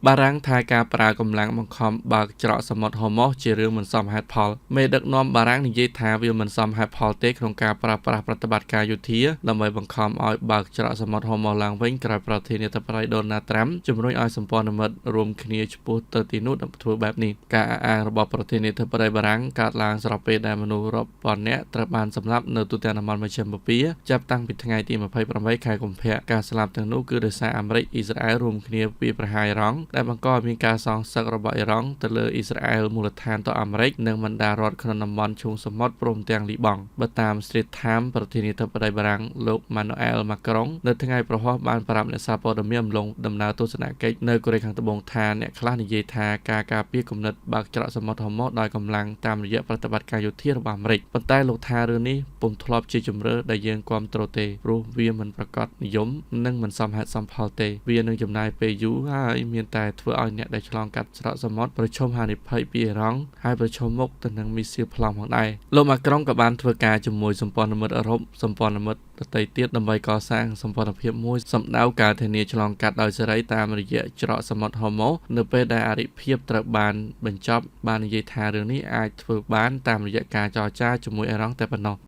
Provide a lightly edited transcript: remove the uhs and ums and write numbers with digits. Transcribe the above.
បារាំងថាការប្រើកម្លាំងបង្ខំបើកច្រកសមុទ្រហូម៉ូសជារឿងមិនសមហេតុផលមេដឹកនាំបារាំងនិយាយថាវាមិនសមហេតុផលទេក្នុងការប្រើប្រាស់ប្រតិបត្តិការយោធាដើម្បីបង្ខំឲ្យបើកច្រកសមុទ្រហូម៉ូសឡើងវិញក្រោយប្រធានាធិបតីដូណាល់ត្រាំជំរុញឲ្យសម្ព័ន្ធមិត្តរួមគ្នាឆ្ពោះទៅទីនោះដើម្បីធ្វើបែបនេះការអះអាងរបស់ប្រធានាធិបតីបារាំងកើតឡើងស្របពេលដែលមនុស្សរាប់ពាន់នាក់ត្រូវបានសម្លាប់នៅទូទាំងតំបន់មជ្ឈិមបូព៌ាចាប់តាំងពីថ្ងៃទី28ខែកុម្ភៈការស្លាប់ទាំងនោះគឺដោយសារអាមេរិកអ៊ីស្រាអែលរួមគ្នាវាយប្រហារអ៊ីរ៉ង់ដែលបង្កឲ្យមានការសងសឹករបស់អ៊ីរ៉ង់ទៅលើអ៊ីស្រាអែលមូលដ្ឋានតអាមេរិកនិងបណ្ដារដ្ឋក្នុងតំបន់ឈូងសមុទ្រព្រមទាំងលីបង់បើតាម Straits Times ប្រធានាធិបតីបារាំងលោកម៉ានូអែលម៉ាក្រុងនៅថ្ងៃព្រហស្បតិ៍បានប្រាប់អ្នកសារព័ត៌មានអំឡុងដំណើរទស្សនកិច្ចនៅកូរ៉េខាងត្បូងថាអ្នកខ្លះនិយាយថាការការពារគំនិតបើកច្រកសមុទ្រហូម៉ូសដោយកម្លាំងតាមរយៈប្រតិបត្តិការយោធារបស់អាមេរិកប៉ុន្តែលោកថារឿងនេះពុំធ្លាប់ជាជម្រើសដែលយើងគាំទ្រទេព្រោះវាមិនប្រាកដនិយមនិងមិនសមហេតុសមផលទេវានឹងចំណាយពេលយូរហើយមានតែធ្វើឲ្យអ្នកដែលឆ្លងកាត់ច្រកសមុទ្រប្រឈមហានិភ័យពីអ៊ីរ៉ង់ហើយប្រឈមមុខទៅនឹងមីស៊ីលប្លង់ផងដែរលោកម៉ាក្រុងក៏បានធ្វើការជាមួយសម្ព័ន្ធមិត្តអឺរ៉ុបសម្ព័ន្ធមិត្តដទៃទៀតដើម្បីកសាងសម្ព័ន្ធភាពមួយសម្ដៅការធានាឆ្លងកាត់ដោយសេរីតាមរយៈច្រកសមុទ្រហូម៉ូនៅពេលដែលអរិភាពត្រូវបានបញ្ចប់បាននិយាយថារឿងនេះអាចធ្វើបានតាមរយៈការចរចាជាមួយអ៊ីរ៉ង់តែប៉ុណ្ណោះ។